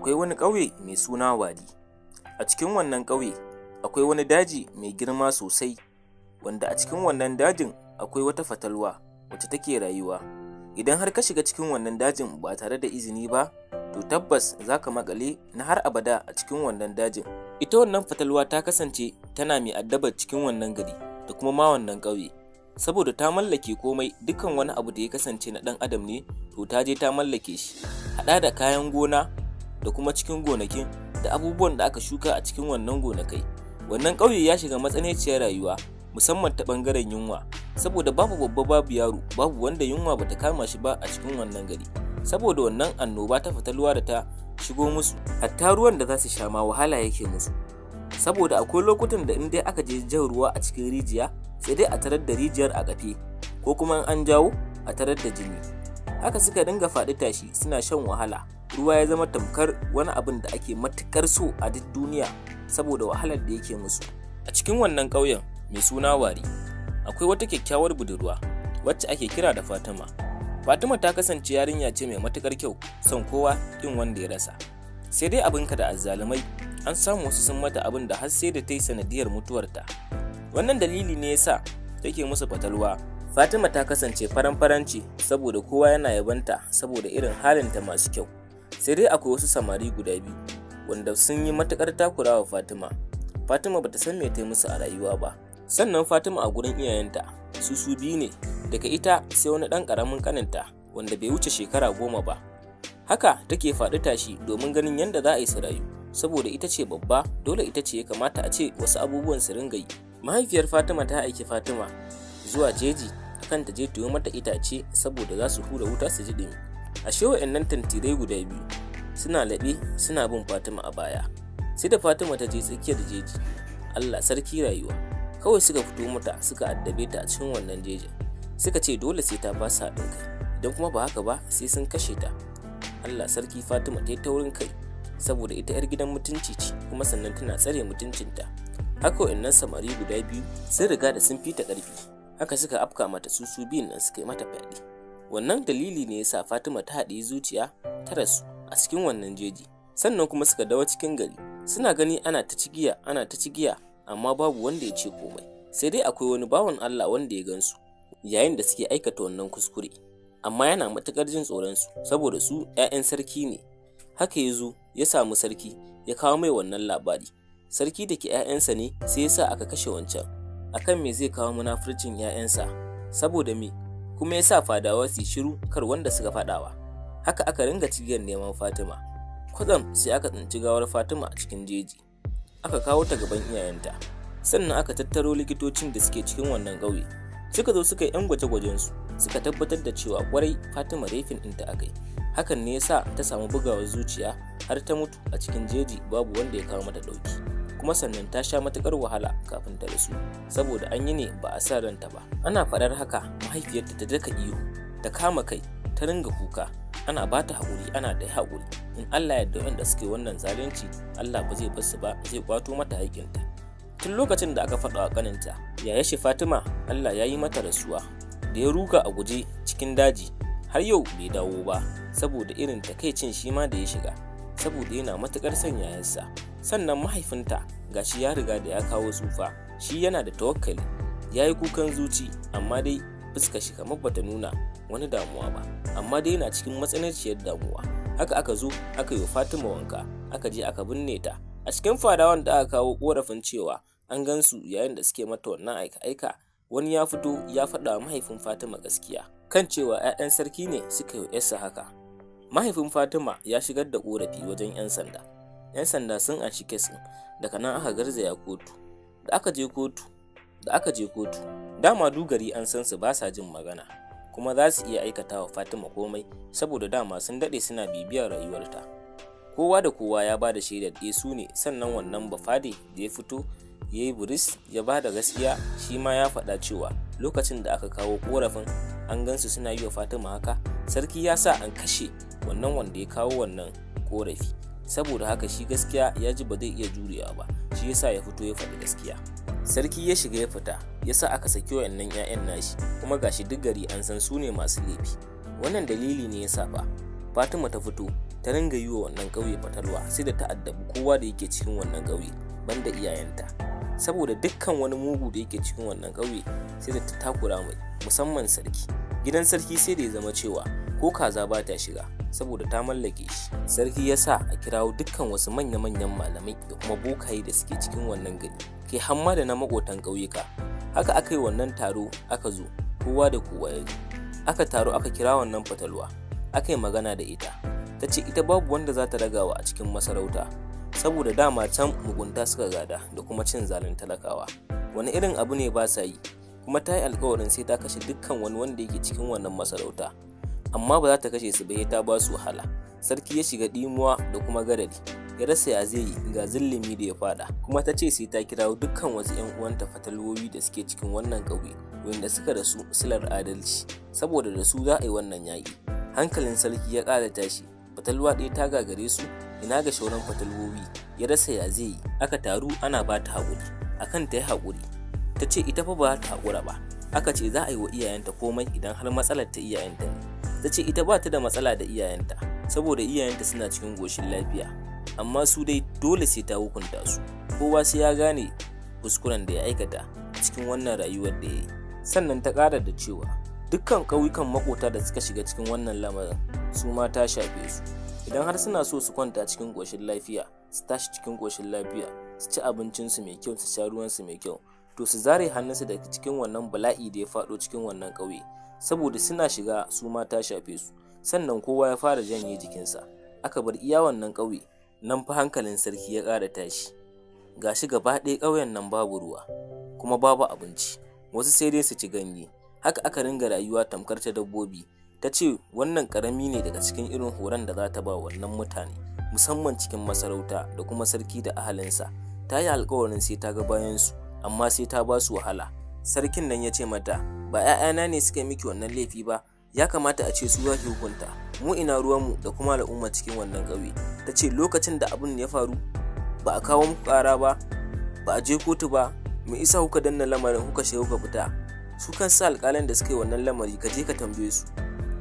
Akwai wani ƙauye mai suna Wari. A cikin wannan ƙauye akwai wani daji mai girma sosai, wanda a cikin wannan dajin akwai wata fatalwa wacce take rayuwa. Idan har ka shiga cikin wannan dajin ba tare da izini ba, to tabbas za ka maƙale na har abada a cikin wannan dajin. Ita wannan fatalwa ta kasance tana mai addabar cikin wannan gari da kuma ma wannan ƙauye, saboda ta mallake komai. Dukkan wani abu da ya kasance na ɗan adam ne, to ta je ta mallake shi, haɗa da kayan gona da kuma cikin gonakin da abubuwan da aka shuka a cikin wannan gonakai. Wannan ƙauye ya shiga matsananciyar rayuwa, musamman ta ɓangaren yunwa, saboda babu babba babu yaro, babu wanda yunwa bata kama shi ba a cikin wannan gari, saboda wannan annoba ta fatalwa da ta shigo musu. Hatta ruwan da za su sha ma wahala yake musu, saboda akwai lokutan da in dai aka je jan ruwa a cikin rijiya, sai dai a tarar da rijiyar a kafe, ko kuma in an jawo a tarar da jini. Haka suka dinga faɗi tashi suna shan wahala. Ruwa ya zama tamkar wani abin da ake matuƙar so a duk duniya, saboda wahalar da yake musu. A cikin wannan ƙauyen mai suna Wari akwai wata kyakkyawar budurwa wacce ake kira da Fatima. Fatima ta kasance yarinya ce mai matuƙar kyau, son kowa ƙin wanda ya rasa. Sai dai abinka da azzalumai, an samu wasu sun mata abin da har sai da ta yi sanadiyar mutuwarta. Wannan dalili ne yasa take musu fatalwa. Fatima ta kasance faran-faran ce, saboda kowa yana yabonta saboda irin halinta masu kyau. Sai dai akwai wasu samari guda biyu wanda sun yi matuƙar takurawa Fatima. Fatima bata san me ta yi musu a rayuwa ba. Sannan Fatima a gurin iyayenta su su biyu ne, daga ita sai wani ɗan ƙaramin ƙaninta wanda bai wuce shekara 10 ba. Haka take faɗi tashi domin ganin yadda za a yi su rayu, saboda ita ce babba, dole ita ce ya kamata a ce wasu abubuwan su ringa yi. Mahaifiyar Fatima ta aiki Fatima zuwa jeji akan ta je ta yi mata itace, saboda za su hura wuta su ji ɗumi. Ashe wa'annan tantirai guda biyu suna laɓe suna bin Fatima a baya. Sai da Fatima ta je tsakiyar jeji, Allah sarki rayuwa, kawai suka fito mata suka addabe ta a cikin wannan jejin. Suka ce dole sai ta ba su haɗin kai, idan kuma ba haka ba sai sun kashe ta. Allah sarki, Fatima ta yi taurin kai, saboda ita 'yar gidan mutunci ce, kuma sannan tana tsare mutuncinta. Haka wa'annan samari guda biyu sun riga da sun fita ƙarfi, haka suka afka mata su su biyun nan suka yi mata fyaɗe. Wannan dalili ne yasa Fatima ta haɗiye zuciya ta rasu a cikin wannan jeji. Sannan kuma suka dawo cikin gari, suna gani ana ta cigiya, ana ta cigiya, amma babu wanda ya ce komai. Sai dai akwai wani bawan Allah wanda ya gansu yayin da suke aikata wannan kuskure, amma yana matuƙar jin tsoron su saboda su 'ya'yan sarki ne. Haka ya zo ya samu sarki ya kawo mai wannan labari. Sarki da ke 'ya'yansa ne, sai ya sa aka kashe wancan. Akan me zai kawo munafurcin 'ya'yansa? Saboda me? Kuma ya sa fadawa su shiru, kar wanda suka faɗawa. Haka aka ringa cigiyar neman Fatima. Kwatsam sai aka tsinci gawar Fatima a cikin jeji, aka kawo ta gaban iyayenta. Sannan aka tattaro likitocin da suke cikin wannan ƙauye, suka zo suka yi 'yan gwaje-gwajensu, suka tabbatar da cewa kwarai Fatima raping ɗinta aka yi. Hakan ne yasa ta samu bugawar zuciya har ta mutu a cikin jeji, babu wanda ya kawo mata ɗauki. Kuma sannan ta sha matuƙar wahala kafin ta rasu, saboda an yi ne ba a sa ranta ba. Ana faɗar haka mahaifiyarta ta daka ihu, ta kama kai, ta ringa kuka. Ana ba ta haƙuri, ana da haƙuri, in Allah ya yarda wanda suke wannan zalunci Allah ba zai bar su ba, zai kwato mata haƙƙinta. Tun lokacin da aka faɗa wa ƙaninta yaya shi Fatima Allah ya yi mata rasuwa, da ya ruga a guje cikin daji, har yau bai dawo ba, saboda irin takaicin shi ma da ya shiga, saboda yana matuƙar son yayarsa. Sannan mahaifinta gashi ya riga da ya kawo tsufa, shi yana da tawakkali. Ya yi kukan zuci, amma dai fuskar shi kamar bata nuna wani damuwa ba, amma dai yana cikin matsananciyar damuwa. Haka aka zo aka yi wa Fatima wanka, aka je aka binne ta. A cikin fadawan da aka kawo korafin cewa an gansu yayin da suke mata wannan aika-aika, wani ya fito ya faɗa wa mahaifin Fatima gaskiya kan cewa 'ya'yan sarki ne suka yi 'yarsa haka. Mahaifin Fatima ya shigar da korafi wajen 'yan sanda. 'Yan sanda sun anshi case ɗin, daga nan aka garzaya kotu. Da aka je kotu, dama dugari an san su ba sa jin magana, kuma za su iya aikata wa Fatima komai, saboda dama sun daɗe suna bibiyar rayuwarta. Kowa da kowa ya ba da shaidar ɗe su ne. Sannan wannan bafade da ya fito ya yi buris ya ba da gaskiya, shi ma ya faɗa cewa lokacin da aka kawo korafin an gansu suna yi wa Fatima haka, sarki ya sa an kashe wannan wanda ya kawo wannan korafi. Saboda haka shi gaskiya ya ji ba zai iya jurewa ba, shi yasa ya fito ya faɗi gaskiya. Sarki ya shiga ya fita, ya sa aka saki wayannan 'ya'yan nashi, kuma gashi duk gari an san su ne masu laifi. Wannan dalili ne yasa fa Fatima ta fito. Ta ringa yi wa wannan ƙauye fatalwa sai da ta addabi kowa da yake cikin wannan ƙauye banda iyayenta. Saboda dukkan wani mugu da yake cikin wannan ƙauye sai da ta takura mai, musamman sarki. Gidan sarki sai da ya zama cewa ko kaza ba ta shiga saboda ta mallake shi. Sarki ya sa a kirawo dukkan wasu manya-manyan malamai da kuma bokaye da suke cikin wannan gari, kai har ma da na maƙotan ƙauyuka. Haka aka yi wannan taro, aka zo, kowa da kowa ya zo. Aka taru, aka kira wannan fatalwa, aka yi magana da ita. Ta ce ita babu wanda za ta ragawa a cikin masarauta, saboda dama can mugunta suka gada da kuma cin zalin talakawa. Wani irin abu ne ba sa yi? Kuma ta yi alkawarin sai ta kashe dukkan wani wanda yake cikin wannan masarauta, amma ba za ta kashe su ba sai ta ba su wahala. Sarki ya shiga ɗimuwa da kuma garari, ya rasa ya zai yi, ga zillimi da ya fada. Kuma ta ce sai ta kirawo dukkan wasu 'yan uwanta fatalwowi da suke cikin wannan ƙauye wanda suka rasu silar adalci, saboda da su za a yi wannan yaƙi. Hankalin sarki ya ƙara tashi. Fatalwa ɗaya ta gagare su, ina ga shauran fatalwowi? Ya rasa ya zai yi. Aka taru ana ba ta haƙuri akan ta yi haƙuri. Ta ce ita fa ba ta haƙura ba. Aka ce za a yi wa iyayenta komai idan har matsalar ta iyayenta ne. Ta ce ita ba ta da matsala da iyayenta, saboda iyayenta suna cikin ƙoshin lafiya, amma su dai dole sai ta hukunta su, kowa sai ya gane kuskuren da ya aikata a cikin wannan rayuwar da ya yi. Sannan ta ƙara da cewa dukkan ƙauyukan maƙota da suka shiga cikin wannan lamarin su ma ta shafe su. Idan har suna so su kwanta cikin ƙoshin lafiya, su tashi cikin ƙoshin lafiya, su ci abincinsu mai kyau, su sha ruwansu mai kyau, to su zare hannunsu daga cikin wannan bala'i da ya faɗo cikin wannan ƙauye, saboda suna shiga su ma ta shafe su. Sannan kowa ya fara janye jikinsa, aka bar iya wannan ƙauye. Nan fa hankalin sarki ya ƙara tashi. Gashi gaba ɗaya ƙauyen nan babu ruwa kuma babu abinci, wasu sai dai su ci ganye. Haka aka ringa rayuwa tamkar ta dabbobi. Ta ce wannan ƙarami ne daga cikin irin horon da za ta ba wannan mutane, musamman cikin masarauta da kuma sarki da ahalinsa. Ta yi alkawarin sai ta ga bayansu, amma sai ta ba su wahala. Sarkin nan ya ce mata, "Ba 'ya'yana ne suka yi miki wannan laifi ba? Ya kamata a ce su za ki hukunta. Mu ina ruwanmu da kuma al'umma cikin wannan ƙauye?" Ta ce, "Lokacin da abin ya faru ba a kawo muku ƙara ba, ba a je kotu ba. Me isa kuka danna lamarin, kuka shiga kuka fita? Su kansu alƙalan da suka yi wannan lamari, ka je ka tambaye su.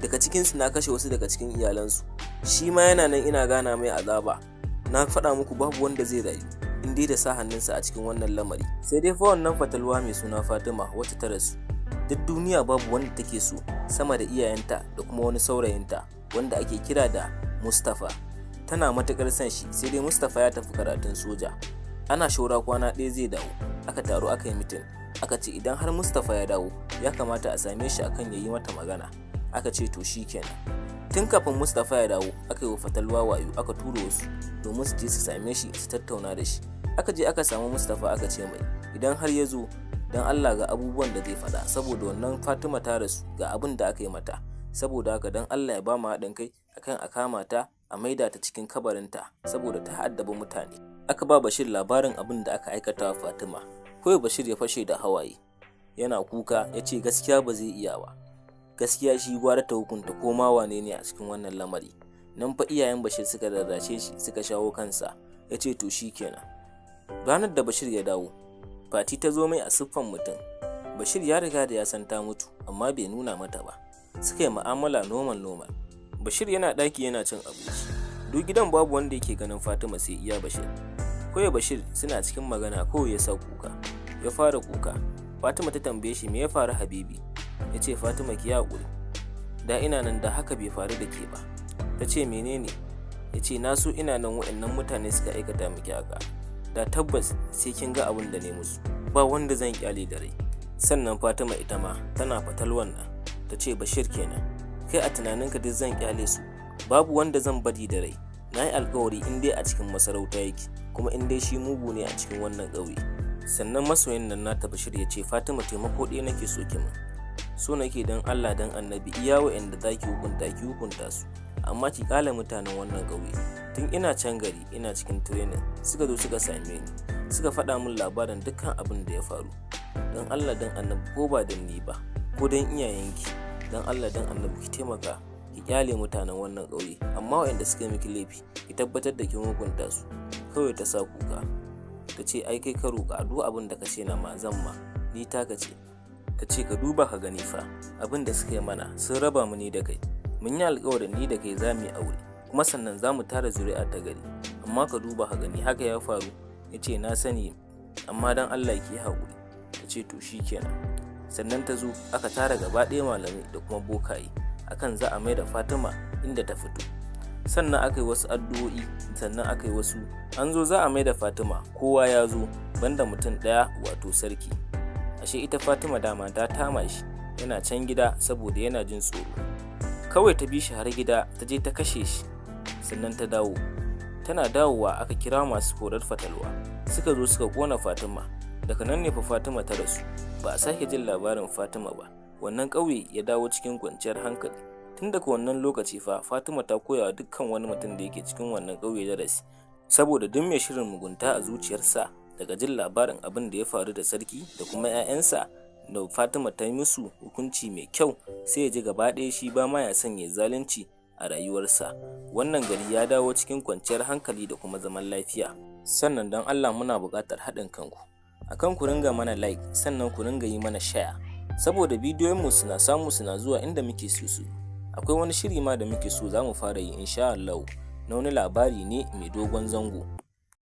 Daga cikinsu na kashe wasu daga cikin iyalansu. Shi ma yana nan ina gana mai azaba. Na faɗa muku, babu wanda zai rayu in dai da sa hannunsa a cikin wannan lamari." Sai dai fa wannan fatalwa mai suna Fatima wacce ta rasu, duk duniya babu wanda take so sama da iyayenta da kuma wani saurayinta wanda ake kira da Mustapha. Tana matuƙar son shi. Sai dai Mustapha ya tafi karatun soja, ana shaura kwana ɗaya zai dawo. Aka taru aka yi meeting, aka ce idan har Mustapha ya dawo ya kamata a same shi akan ya yi mata magana. Aka ce to kenan. Tun kafin Mustapha ya dawo, aka yi wa fatalwa wayo, aka tura wasu domin su je su same shi su tattauna da shi. Aka je aka samu Mustapha, aka ce mai idan har ya zo, don Allah ga abubuwan da zai faɗa, saboda wannan Fatima ta rasu, ga abin da aka yi mata, saboda haka don Allah ya ba mu haɗin kai akan a kama ta a maida ta cikin kabarinta, saboda ta addabi mutane. Aka ba Bashir labarin abin da aka aikata wa Fatima. Kawai Bashir ya fashe da hawaye yana kuka, ya ce gaskiya ba zai iya ba, gaskiya shi gwara ta hukunta ko ma wane ne a cikin wannan lamari. Nan fa iyayen Bashir suka rarrashe shi, suka shawo kansa, ya ce to shi kenan. Ranar da Bashir ya dawo, Fati ta zo mai a siffan mutum. Bashir ya riga da ya san ta mutu, amma bai nuna mata ba. Suka yi mu'amala normal normal. Bashir yana ɗaki yana cin abinci, duk gidan babu wanda yake ganin Fatima sai iya Bashir. Kawai Bashir suna cikin magana kawai ya sa kuka, ya fara kuka. Fatima ta tambaye shi, "Me ya faru, habibi?" Ya ce, "Fatima, ki haƙuri. Da ina nan, da haka bai faru da ke ba." Ta ce, "Menene?" Ya ce, "Na so ina nan wa'annan mutane suka aikata miki haka. Da tabbas sai kin ga abin da ne musu. Ba wanda zan kyale da rai." Sannan Fatima ita ma tana fatalwan nan ta ce, "Bashir kenan, kai a tunaninka duk zan kyale su? Babu wanda zan bari da rai. Na yi alkawari in dai a cikin masarauta yake, kuma in dai shi mugu ne a cikin wannan ƙauye." Sannan masoyin nan nata Bashir ya ce, "Fatima, taimako ɗaya nake so ki min. So nake don Allah don Annabi, iya wa'anda za ki hukunta, ki hukunta su, amma ki ƙyale mutanen wannan ƙauye. Tun ina can gari ina cikin training suka zo suka same ni, suka faɗa min labarin dukkan abin da ya faru. Don Allah don Annabi, ko ba don ni ba, ko don iyayenki, don Allah don Annabi ki taimaka ki kyale mutanen wannan ƙauye, amma waɗanda suka yi miki laifi ki tabbatar da kin hukunta su." Kawai ta sa kuka, ta ce, "Ai kai ka roƙa. Duk abin da ka ce na ma zan ma, ni taka ce." Ta ce, "Ka duba ka gani fa abin da suka yi mana. Sun raba mu ni da kai. Mun yi alƙawarin ni da kai za mu yi aure, kuma Kuma sannan za mu tara zuri'a ta gari. Amma ka duba ka gani, haka ya faru." Ya ce, "Na sani, amma don Allah ki yi haƙuri." Ta ce, "To shi kenan." Sannan ta zo aka tara gaba ɗaya malamai da kuma bokaye akan za a mai da Fatima inda ta fito. Sannan aka yi wasu addu'o'i, sannan aka yi wasu. An zo za a mai da Fatima, kowa ya zo banda mutum ɗaya, wato sarki. Ashe ita Fatima dama ta tama shi yana can gida saboda yana jin tsoro. Kawai ta bi shi har gida, ta je ta kashe shi, sannan ta dawo. Tana dawowa aka kira masu korar fatalwa, suka zo suka kona Fatima. Daga nan ne fa Fatima ta rasu, ba a sake jin labarin Fatima ba. Wannan ƙauye ya dawo cikin kwanciyar hankali. Tun daga wannan lokaci fa Fatima ta koya wa dukkan wani mutum da yake cikin wannan ƙauye darasi, saboda duk mai shirin mugunta a zuciyarsa, daga jin labarin abin da ya faru da sarki da kuma 'ya'yansa da Fatima ta yi musu hukunci mai kyau, sai ya ji gaba ɗaya shi ba ma ya son ya zalunci a rayuwarsa. Wannan gari ya dawo cikin kwanciyar hankali da kuma zaman lafiya. Sannan don Allah muna buƙatar haɗin kanku akan ku ringa mana like, sannan ku ringa yi mana share, saboda bidiyoyinmu suna samu suna zuwa inda muke so su. Akwai wani shiri ma da muke so za mu fara yi insha Allah, na wani labari ne mai dogon zango.